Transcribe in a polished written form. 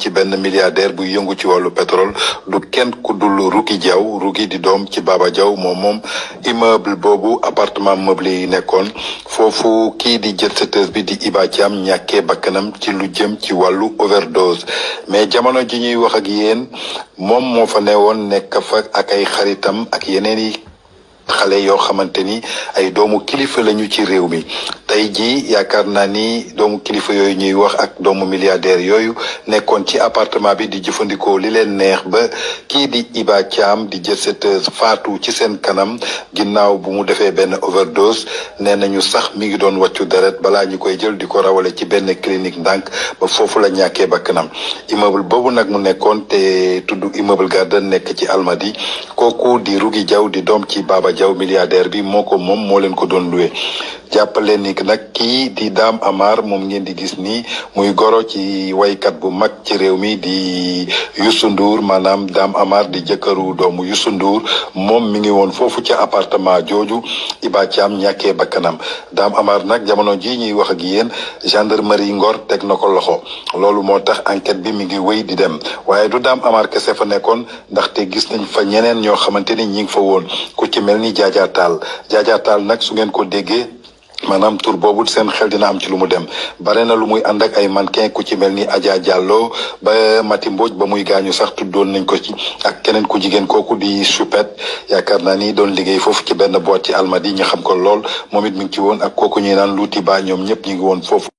ci benn milliardaire buy yëngu ci wàllu pétrole du kenn ku dul Rougui Diaw. Rougui di doom ci Baba Diaw moom immeuble boobu appartement meublé yi nekkoon foofu kii di jet-setteuse bi di Iba Thiam ñàkkee bakkanam ci lu jëm ci wàllu overdose mais jamono ji ñuy wax ak yéen moom moo fa newoon nekk fa ak ay xaritam ak yeneen yi xale yoo xamante ni ay doomu kilifa lañu ci réew mi tey jii yaakaar naa ni doomu kilifa yooyu ñuy wax ak doomu milliardaire yooyu nekkoon ci appartement bi di jëfandikoo li leen neex ba kii di Iba Thiam di jet-setteuse faatu ci seen kanam ginnaaw bu mu defee benn overdose nee nañu sax mi ngi doon wàccu deret balaa ñu koy jël di ko rawale ci benn clinique ndànk ba foofu la ñàkkee bakkanam immeuble boobu nag mu nekkoon te tudd immeuble Garden nekk ci Almadi kooku di Rougui Diaw di doom ci Baba Diaw milliardaire bi moom moo leen ko doon loué jàppale ni nag kii di Dame Amar moom ngeen di gis nii muy goro ci waykat bu mag ci réew mi di Youssou Ndour maanaam Dame Amar di jëkkëru doomu Youssou Ndour moom mi ngi woon foofu ca appartement jooju Iba Thiam ñàkkee bakkanam Dame Amar nag jamono ji ñuy wax ak yéen gendarmerie Ngor teg na ko loxo loolu moo tax enquête bi mi ngi wéy di dem waaye du Dame Amar kese fa nekkoon ndaxte gis nañ fa ñeneen ñoo xamante ni ñi ngi fa woon ku ci mel ni Jaaja Taal nag su ngeen ko déggee maanaam tur boobu seen xel dina am ci lu mu dem bare na lu muy ànd ak ay mannequin ku ci mel ni Adja Diallo ba Mati Mbodj ba muy gaañu sax tuddoon nañ ko ci ak keneen ku jigéen kooku di Choupette yaakaar naa ni doon liggéey foofu ci benn boîte ci Almadi ñu xam ko lool moom it mi ngi ci woon ak kooku ñuy naan Louti Ba ñoom ñëpp ñu ngi woon foofu.